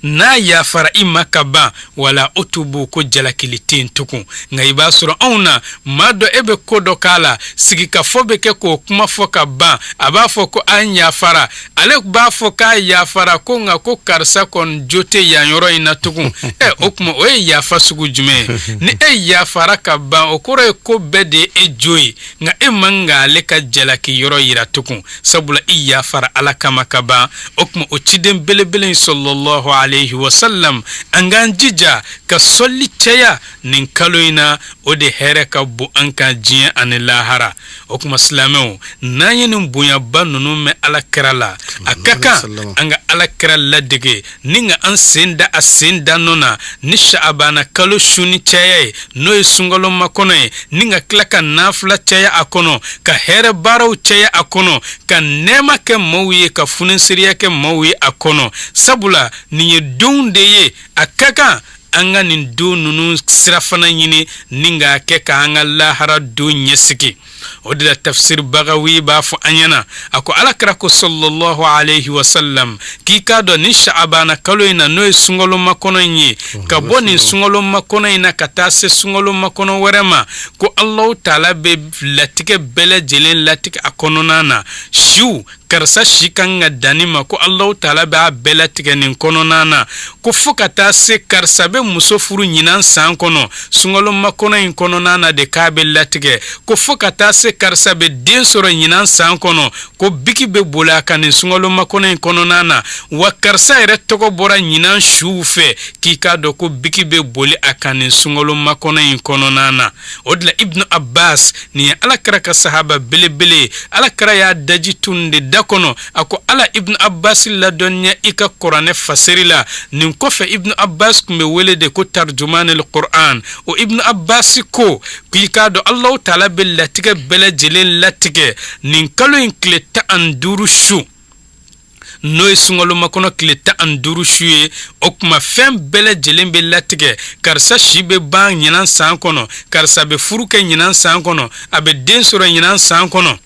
n'a yafara i ma ka ban, wala utubu, ko jalakili tɛ yen tugun. Nka i b'a sɔrɔ anw na, maa dɔ, e bɛ ko dɔ k'a la, sigikafɔ bɛ kɛ k'o kuma fɔ ka ban, a b'a fɔ ko an yafara. Ale b'a fɔ k'a yafara ko, nka ko karisa kɔni jo tɛ yan yɔrɔ in na tugun. Ɛ, o tuma o ye yafa sugu jumɛn ye? Ni e yafara ka ban, o kɔrɔ ye ko bɛɛ de ye e jo ye. Nka e man ka ale ka jalaki yɔrɔ yira tugun, sabula i yafara Ala kama ka ban. O tuma o ciden belebele in, sallallahu alayhi wa sallam, an k'an jija ka sɔli caya nin kalo in na. O de hɛrɛ ka bon an kan diɲɛ ani lahara. O tuma silamɛw, n'an ye nin bonyaba ninnu mɛn Ala kira la, a ka kan an ka Ala kira ladege ni ka an sen da a sen da nɔ na ni Sha'abana kalo suni caya ye, n'o ye sunkalo makɔnɔ ye, ni ka tila ka nafila caya a kɔnɔ, ka hɛrɛ baaraw caya a kɔnɔ, ka nɛɛma kɛ maaw ye, ka funeseriya kɛ maaw ye a kɔnɔ. Sabula nin ye donw de ye, a ka kan an ka nin don ninnu sirafana ɲini ni k'a kɛ k'an ka lahara don ɲɛsigi. O de la Tafsir Bagawi b'a fɔ an ɲɛna, a ko Ala kira ko, sallallahu alayhi wa sallam, k'i k'a dɔn ni Sha'abana kalo in na, n'o ye sunkalo makɔnɔ in ye, ka bɔ nin sunkalo makɔnɔ in na ka taa se sunkalo makɔnɔ wɛrɛ ma, ko Alahu Taala bɛ latigɛ bɛɛ lajɛlen latigɛ a kɔnɔna na. Siw, karisa si kan ka danni ma, ko Alahu Taala b'a bɛɛ latigɛ nin kɔnɔna na. Ko fo ka taa se karisa bɛ muso furu ɲinan san kɔnɔ, sunkalo makɔnɔ in kɔnɔna na de k'a bɛ latigɛ. Ko fo ka taa se karisa bɛ den sɔrɔ ɲinan san kɔnɔ, ko biki bɛ boli a kan nin sunkalo makɔnɔ in kɔnɔna na. Wa karisa yɛrɛ tɔgɔ bɔra ɲinan suw fɛ, k'i k'a dɔn ko biki bɛ boli a kan nin sunkalo makɔnɔ in kɔnɔna na. O de la Ibnu Abbas, nin ye Ala kira ka sahaba belebele, Ala kira y'a daji tun de da kɔnɔ, a ko: "Ala Ibnu Abbas ladɔnniya i ka Kuranɛ fasiri la." Nin kɔfɛ, Ibnu Abbas tun bɛ wele de ko tarjumanil Quran. O Ibnu Abbas ko k'i k'a dɔn Alahu Taala bɛ latigɛ bɛɛ lajɛlen latigɛ nin kalo in tile 15 su, n'o ye sunkalo makɔnɔ tile 15 su ye. O tuma fɛn bɛɛ lajɛlen bɛ latigɛ: karisa si bɛ ban ɲinan san kɔnɔ, karisa bɛ furu kɛ ɲinan san kɔnɔ, a bɛ den sɔrɔ ɲinan san kɔnɔ,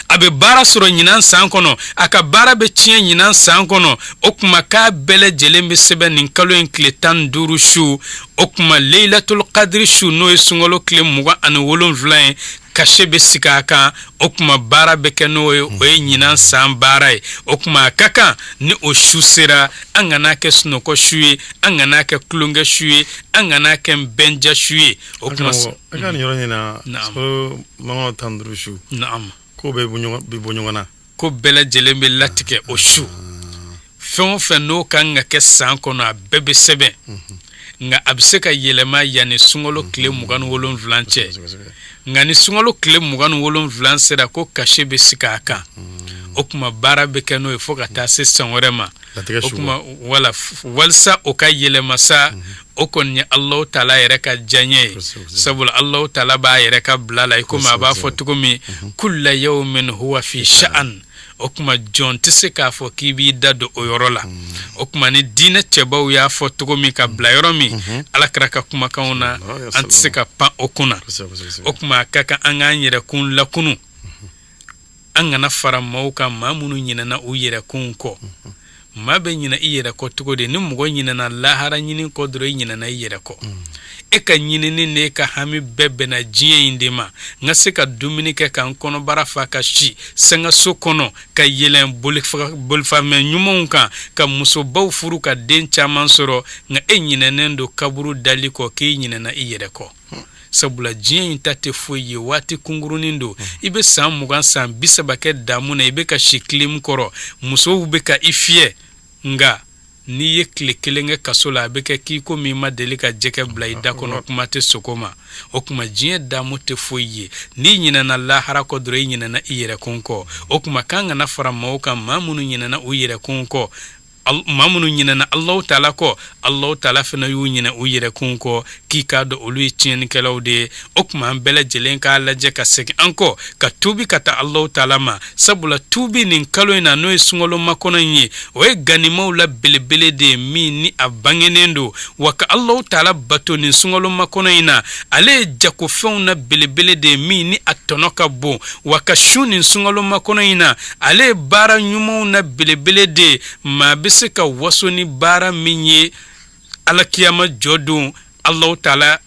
a bɛ baara sɔrɔ ɲinan san kɔnɔ, a ka baara bɛ tiɲɛ ɲinan san kɔnɔ. O tuma k'a bɛɛ lajɛlen bɛ sɛbɛn nin kalo in tile 15 su. O tuma Leilatul Qadri su, n'o ye sunkalo tile 27 ye, cachet bɛ sigi a kan. O tuma baara bɛ kɛ n'o ye, o ye ɲinan san baara ye. O tuma a ka kan ni o su sera, an kana kɛ sunɔgɔ su ye, an kana kɛ tulonkɛ su ye, an kana kɛ bɛnja su ye. O tuma a ka nin yɔrɔ in na, sunkalo makɔnɔ 15 su, ko bɛɛ bɛ bɔ ɲɔgɔn na. Ko bɛɛ lajɛlen bɛ latigɛ o su. Fɛn o fɛn n'o kan ka kɛ san kɔnɔ, a bɛɛ bɛ sɛbɛn. Nka a bɛ se ka yɛlɛma yanni sunkalo tile 27 cɛ. Nka ni sunkalo tile 27 sera, ko cachet bɛ sigi a kan, o tuma baara bɛ kɛ n'o ye fo ka taa se san wɛrɛ ma. O tuma wala walisa o ka yɛlɛma sa, o kɔni ye Alahu Taala yɛrɛ ka diyaɲɛ ye. Sabula Alahu Taala b'a yɛrɛ ka bila la, i komi a b'a fɔ cogo min: kulla yawmin huwa fi sha'an. O tuma jɔn tɛ se k'a fɔ k'i b'i da don o yɔrɔ la. O tuma ni diinɛ cɛbaw y'a fɔ cogo min ka bila yɔrɔ min, Ala kira ka kumakanw na, an tɛ se ka pan o kunna. O tuma a ka kan an k'an yɛrɛkun lakunu, an kana fara maaw kan, maa minnu ɲinɛna u yɛrɛkunw kɔ. Maa bɛ ɲinɛ i yɛrɛ kɔ cogo di? Ni mɔgɔ ɲinɛna lahara ɲini kɔ dɔrɔn, i ɲinɛna i yɛrɛ kɔ. E ka ɲinini n'e ka hami bɛɛ bɛnna diɲɛ in de ma. N ka se ka dumuni kɛ ka n kɔnɔbara fa, ka si sangaso kɔnɔ, ka yɛlɛn bolifɛn ɲumanw kan, ka musobaw furu, ka den caman sɔrɔ. Nka e ɲinɛnen don kaburu dali kɔ, k'i ɲinɛna i yɛrɛ kɔ, sabula diɲɛ in ta tɛ foyi ye, waati kunkurunin don. I bɛ san 20, san 30 kɛ damu na, i bɛ ka si clim kɔrɔ, musow bɛ ka i fiyɛ. Nka n'i ye tile kelen kɛ kaso la, a bɛ kɛ k'i komi i ma deli ka jɛgɛ bila i da kɔnɔ, kuma tɛ sogo ma. O tuma diɲɛ damu tɛ foyi ye. N'i ɲinɛna lahara kɔ dɔrɔn, i ɲinɛna i yɛrɛkun kɔ. O tuma k'an kana fara maaw kan, maa minnu ɲinɛna u yɛrɛkun kɔ, maa minnu ɲinɛna Alahu taala kɔ, Alahu taala fana y'u ɲinɛ u yɛrɛkun kɔ, k'i k'a dɔn olu ye tiɲɛnikɛlaw de ye. O tuma an bɛɛ lajɛlen k'a lajɛ ka segin an kɔ, ka tuubi ka taa Alahu taala ma, sabula tuubi nin kalo in na, n'o ye sunkalo makɔnɔ in ye, o ye ganimaw la belebele de ye min ni a bangenen don. Wa ka Alahu taala bato nin sunkalo makɔnɔ in na, ale ye jagofɛnw na belebele de ye min ni a tɔnɔ ka bon. Wa ka sun nin sunkalo makɔnɔ in na, ale ye baara ɲumanw na belebele de ye, maa bɛ se ka waso ni baara min ye alakiyama jɔ don Alahu taala,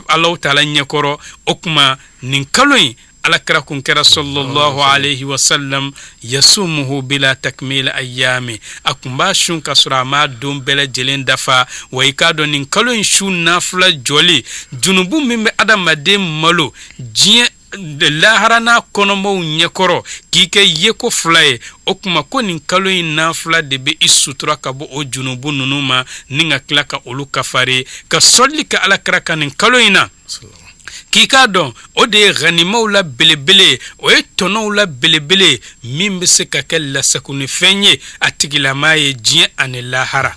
Alahu taala ɲɛkɔrɔ. O tuma nin kalo in, alakira kun kɛra sallallahu alayhi wa sallam yasumuhu bila takmil ayami, a kun b'a sun ka sɔrɔ a m'a don bɛɛ lajɛlen dafa. Wa i k'a dɔn nin kalo in sun nafila jɔli, junubu min bɛ adamaden malo diɲɛ lahara n'a kɔnɔmaw ɲɛkɔrɔ k'i kɛ yeko fila ye, o tuma ko nin kalo in nafila de bɛ i sutura ka bɔ o junubu ninnu ma, ni ka tila ka olu kafari. Ka sɔli kɛ alakira kan nin kalo in na, k'i k'a dɔn o de ye ganimaw la belebele, o ye tɔnɔw la belebele min bɛ se ka kɛ lasagonifɛn ye a tigilamaa ye diɲɛ ani lahara.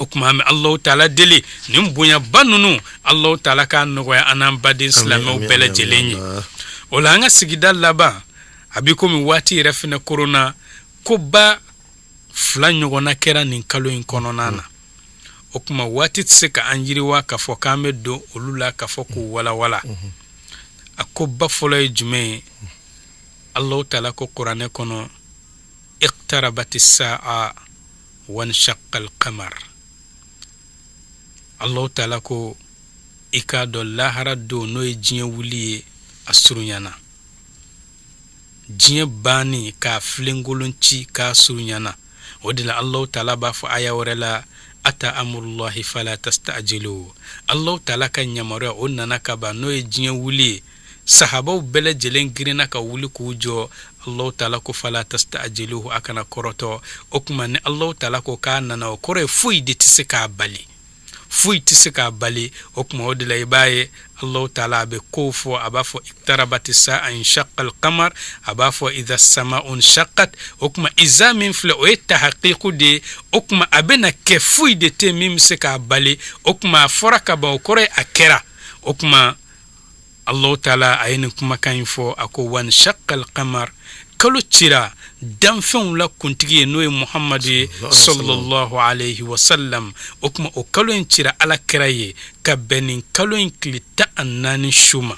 O tuma an bɛ Alahu taala deli, nin bonyaba ninnu, Alahu taala k'a nɔgɔya an n'an baden silamɛw bɛɛ lajɛlen ye. O la an ka sigida laban, a bɛ komi waati yɛrɛ fana koronna, koba fila ɲɔgɔnna kɛra nin kalo in kɔnɔna na. O tuma waati tɛ se ka an yiriwa k'a fɔ k'an bɛ don olu la k'a fɔ k'u walawala. A koba fɔlɔ ye jumɛn ye? Alahu taala ko kuranɛ kɔnɔ, iqtarabati saa wanshaqqa alqamar. Alahu taala ko i k'a dɔn lahara don, n'o ye diɲɛ wuli ye, a surunyana. Diɲɛ banni k'a filenkolon ci, k'a surunyana. O de la Alahu taala b'a fɔ aya wɛrɛ la, ata amrullahi fala tastajilu. Alahu taala ka yamaruya o nana ka ban, n'o ye diɲɛ wuli ye. Sahabaw bɛɛ lajɛlen girinna ka wuli k'u jɔ. Alahu taala ko fala tastajiluhu, a kana kɔrɔtɔ. O tuma ni Alahu taala ko k'a nana, o kɔrɔ ye foyi de tɛ se k'a bali, foyi tɛ se k'a bali. O tuma o de la i b'a ye Alahu taala a bɛ kow fɔ, a b'a fɔ iktarabati saa inshaqa alqamar, a b'a fɔ idha sama'u nshaqat. O tuma iza min filɛ, o ye tahaqiqu de ye. O tuma a bɛna kɛ, foyi de tɛ min bɛ se k'a bali. O tuma a fɔra ka ban, o kɔrɔ ye a kɛra. O tuma Allahu taala a ye nin kumakan in fɔ, a ko wanshaqa alqamar, kalo cira danfɛnw la kuntigi ye, n'o ye Muhamadu ye sallallahu alayhi wa sallam. O tuma o kalo in cira ala kira ye ka bɛn nin kalo in tile 14 su ma.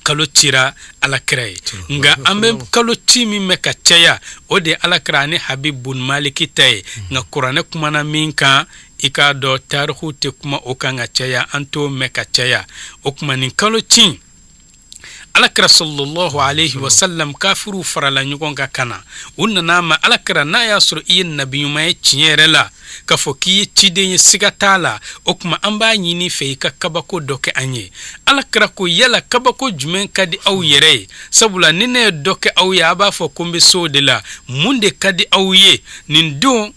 Kalo cira ala kira ye, nka an bɛ kalo ci min mɛn ka caya, o de ye ala kira ani Habib bun Maliki ta ye. Nka kuranɛ kumana min kan, i k'a dɔn tariku tɛ kuma o kan ka caya, an t'o mɛn ka caya. O tuma nin kalo ci, alakira sallallahu alayhi wa sallam, kafiriw farala ɲɔgɔn kan ka na. U nana a ma, alakira, n'a y'a sɔrɔ i ye nabi ɲuman ye tiɲɛ yɛrɛ la, k'a fɔ k'i ye ciden ye, siga t'a la, o tuma an b'a ɲini fɛ i ka kabako dɔ kɛ an ye. Alakira ko, yala kabako jumɛn ka di aw yɛrɛ ye? Sabula ni ne ye dɔ kɛ aw ye, a b'a fɔ ko n bɛ s'o de la. Mun de ka di aw ye? Nin don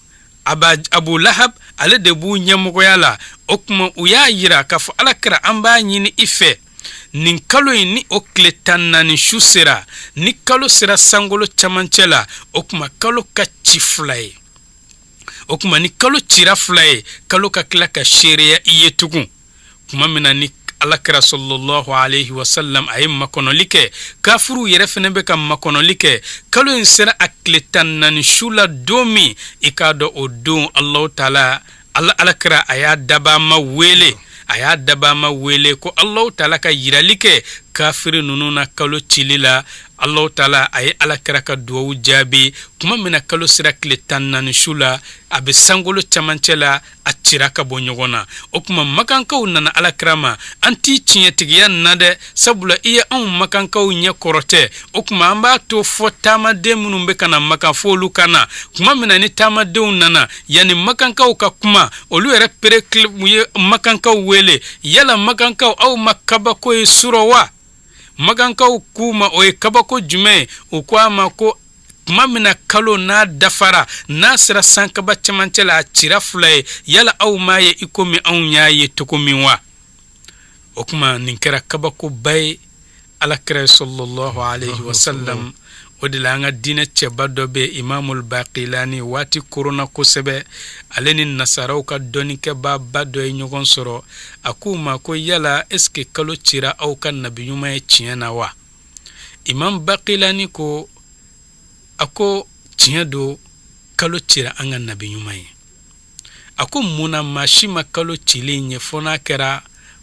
Abu Lahab, ale de b'u ɲɛmɔgɔya la. O tuma u y'a yira k'a fɔ alakira, an b'a ɲini i fɛ, nin kalo in ni o tile 14 su sera, ni kalo sera sankolo camancɛ la, o tuma kalo ka ci fila ye. O tuma ni kalo cira fila ye, kalo ka tila ka seereya i ye tugun. Tuma min na ni alakira sallallahu alayhi wa sallam a ye makɔnɔli kɛ, kafiriw yɛrɛ fana bɛ ka makɔnɔli kɛ. Kalo in sera a tile 14 su la don min, i k'a dɔn o don Alahu taala, alakira a y'a dabama wele, a y'a dabama wele ko Alahu taala ka yirali kɛ kafiri ninnu na kalo cili la. Allahu taala a ye ala kira ka duwawu jaabi tuma min na kalo sera tile 14 su la, a bɛ sankolo camancɛ la, a cira ka bɔ ɲɔgɔn na. O tuma makankaw nana ala kira ma, an t'i tiɲɛtigiya na dɛ, sabula i ye anw makankaw ɲɛ kɔrɔtɛ. O tuma an b'a to fɔ taamaden minnu bɛ ka na makan f'olu ka na. Tuma min na ni taamadenw nana, yanni makankaw ka kuma, olu yɛrɛ pere ye makankaw wele, yala makankaw aw ma kabako ye surɔ wa? Makankaw k'u ma o ye kabako jumɛn ye? U ko a ma ko tuma min na kalo n'a dafara, n'a sera sankaba cɛmancɛ la, a cira fila ye, yala aw m'a ye i komi anw y'a ye cogo min wa? O tuma nin kɛra kabakoba ye ala kira sallallahu alayhi wa sallam. O de la an ka diinɛ cɛba dɔ bɛ Imamul Baqilani, waati koronna kosɛbɛ, ale ni nasaraw ka dɔnnikɛbaaba dɔ ye ɲɔgɔn sɔrɔ. A k'u ma ko yala est-ce que kalo cira aw ka nabi ɲuman ye tiɲɛ na wa? Imam Baqilani ko, a ko tiɲɛ don, kalo cira an ka nabi ɲuman ye. A ko mun na maa si ma kalo cilen ye fo n'a kɛra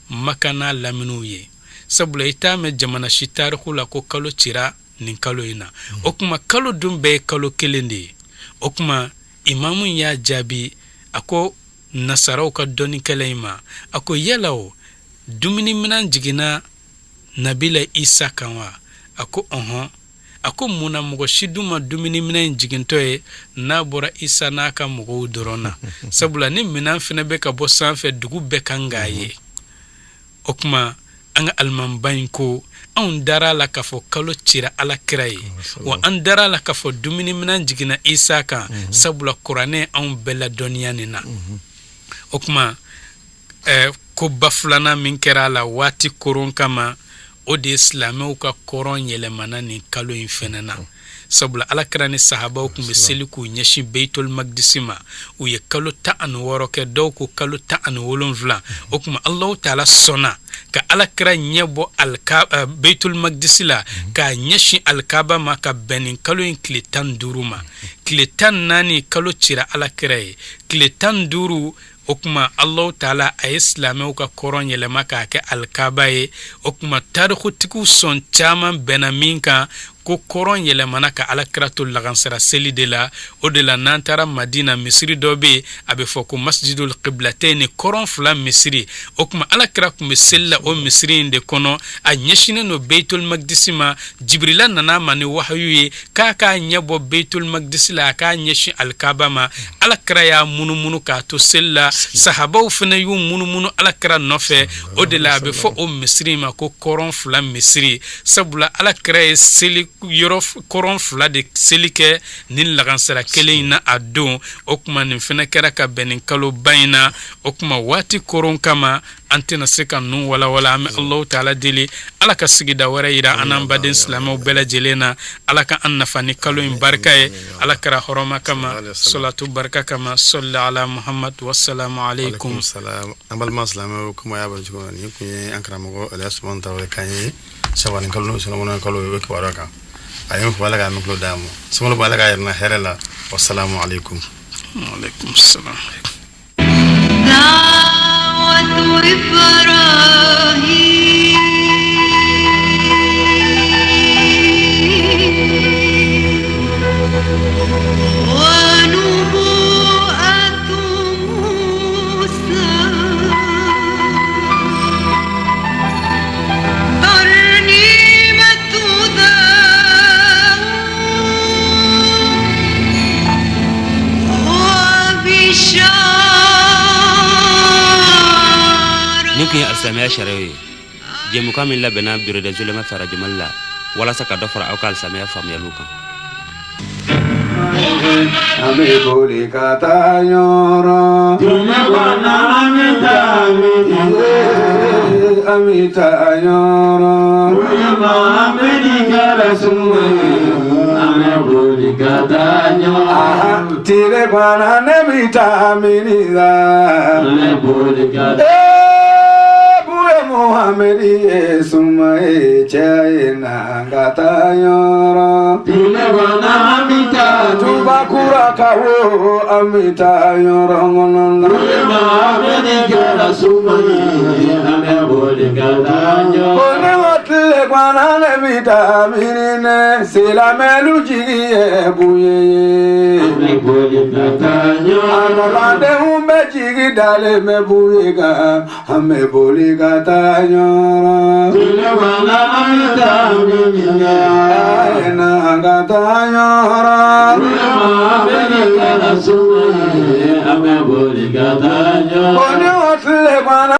Maka n'a laminiw ye, sabula i t'a mɛn jamana si tariku la ko kalo cira nin kalo in na. O tuma kalo dun bɛɛ ye kalo kelen de ye. O tuma imamu y'a jaabi, a ko nasaraw ka dɔnnikɛla in ma, a ko yala o dumuniminan jiginna nabila Isa kan wa? A ko ɔhɔn. A ko mun na mɔgɔ si dun ma dumuniminan in jigintɔ ye n'a bɔra Isa n'a ka mɔgɔw dɔrɔn na, sabula ni minan fana bɛ ka bɔ sanfɛ dugu bɛɛ kan k'a ye. O tuma an ka alimamiba in ko anw dara a la k'a fɔ kalo cira ala kira ye, wa an dara a la k'a fɔ dumuniminan jiginna Isa kan, sabula kuranɛ anw bɛɛ ladɔnniya nin na. O tuma koba filanan min kɛra a la waati koron kama, o de ye silamɛw ka kɔrɔn yɛlɛmana nin kalo in fɛnɛ na, sabula ala kira ni sahabaw tun bɛ seli k'u ɲɛsin Beitul Magdisi ma. U ye kalo 16 kɛ, dɔw ko kalo 17. O tuma Alahu taala sɔnna ka ala kira ɲɛ bɔ Beitul Magdisi la k'a ɲɛsin alikaba ma ka bɛn nin kalo in tile 15 ma. Tile 14 kalo cira ala kira ye, tile 15 o tuma Alahu taala a ye silamɛw ka kɔrɔn yɛlɛma k'a kɛ alikaba ye. O tuma tarikutigiw sɔn caman bɛnna min kan ko kɔrɔn yɛlɛmana ka ala kira to lagansara seli de la. O de la n'an taara Madina, misiri dɔ bɛ yen a bɛ fɔ ko Masjidul Qiblatayni, kɔrɔn fila misiri. O tuma ala kira tun bɛ seli la o misiri in de kɔnɔ, a ɲɛsinnen don Beitul Magdisi ma. Jibirila nana a ma ni wahayu ye k'a k'a ɲɛ bɔ Beitul Magdisi la, a k'a ɲɛsin alikaba ma. Ala kira y'a munumunu k'a to seli la, sahabaw fana y'u munumunu ala kira nɔfɛ. O de la a bɛ fɔ o misiri ma ko kɔrɔn fila misiri, sabula ala kira ye seli yɔrɔ kɔrɔn fila de seli kɛ nin lagansara kelen in na a don. O tuma nin fana kɛra ka bɛn nin kaloba in na. O tuma waati koron kama an tɛna se ka ninnu walawala. An bɛ Alahu taala deli ala ka sigida wɛrɛ yira an n'an baden silamɛw bɛɛ lajɛlen na. Ala ka an nafa ni kalo in barika ye, ala kira hɔrɔma kama, salatu barika kama, sɔli ala Muhamad, wasalamu aleykum. An balima silamɛw, kuma y'a bɔ cogo min na, nin kun ye an karamɔgɔ Elhadj Sumana Tarawele kan ye sabani kalo n'o sɔlɔmɔnɔ kalo o kibaruya kan. A ye min fɔ ala k'a mɛn tulo d'a ma. Sunkalo ala k'a yɛrɛ na hɛrɛ la. Wasalamu aleykum. Aleykum salam. Nin tun ye alisilamɛya sariyaw ye, jɛmukan min labɛnna bureau des oulémas fɛ radio Mali la walasa ka dɔ fara aw ka alisilamɛya faamuyaliw kan. An bɛ boli ka taa Ɲɔrɔ. Diɲɛ kɔnɔ an bɛ taa min? An bɛ taa Ɲɔrɔ. An bɛ nin kɛra suma ye, an bɛ boli ka taa Ɲɔrɔ. Tile kɔnɔ ne bɛ taa min la. An bɛ boli ka taa. Muhamɛdi ye suma ye cɛ ye na ka taa Ɲɔrɔ. Tile kɔnɔ an bɛ taa. Tubakura ka wo an bɛ taa Ɲɔrɔ kɔnɔ la. An bɛ nin kɛra suma ye, an bɛ boli ka taa Ɲɔrɔ. Ko ne ma tile kwana ne bɛ taa miiri silamɛlu jigi ye bonya ye. An bɛ jigi dalen bɛ bonya kan, an bɛ boli ka taa Ɲɔrɔ. Ayi na ka taa Ɲɔrɔ. Ko ni o tile kwana.